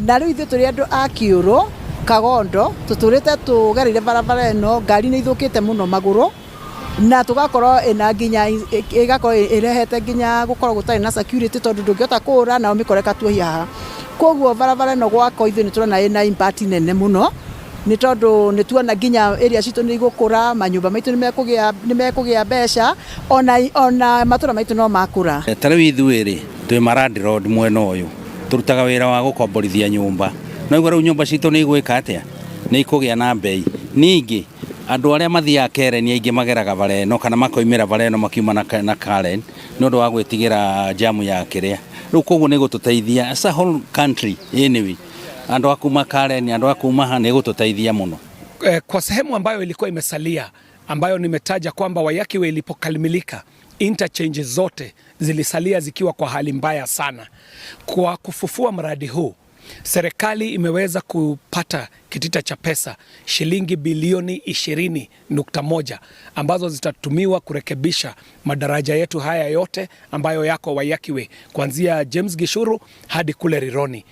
Na rĩu ithuĩ tũrĩ andũ a Kĩũrũ, Kagondo, tũtũrĩte tũgereire barabara ĩno, ngari nĩ ithũkĩte mũno magũrũ, na tũgakorwo ĩna nginya ĩgakorwo ĩrehete nginya gũkorwo gũtarĩ na security tondũ ndũngĩhota kũũra na ũmĩkore katuohia haha. Koguo barabara ĩno gwakwo ithuĩ nĩ tũrona ĩna impact nene mũno, nĩ tondũ nĩ tuona nginya area citũ nĩ igũkũra, manyũmba maitũ nĩ mekũgĩa mbeca, ona matũra maitũ no makũra. Ta rĩu ithuĩ rĩ, twĩ ma landlord mwena ũyũ, tũrutaga wĩra wa gũkomborithia nyũmba. No igua rĩu nyũmba citũ nĩ igwĩka atĩa? Nĩ ikũgĩa na mbei. Ningĩ andũ arĩa mathiaga Karen aingĩ mageraga bara ĩno kana makoimĩra bara ĩno makiuma na Karen nĩ ũndũ wa gwĩtigĩra jamu ya kĩrĩa. Rĩu koguo nĩ ĩgũtũteithia as a whole country anyway. Andũ a kuma Karen, andũ a kuma ha, nĩ ĩgũtũteithia mũno. Kwa sehemu ambayo ilikuwa imesalia ambayo nimetaja kwamba Waiyaki Way ilipokamilika interchange zote zilisalia zikiwa kwa hali mbaya sana. Kwa kufufua mradi huu, serikali imeweza kupata kitita cha pesa shilingi bilioni 20.1 ambazo zitatumiwa kurekebisha madaraja yetu haya yote ambayo yako Waiyaki Way kuanzia James Gichuru hadi kule Rironi.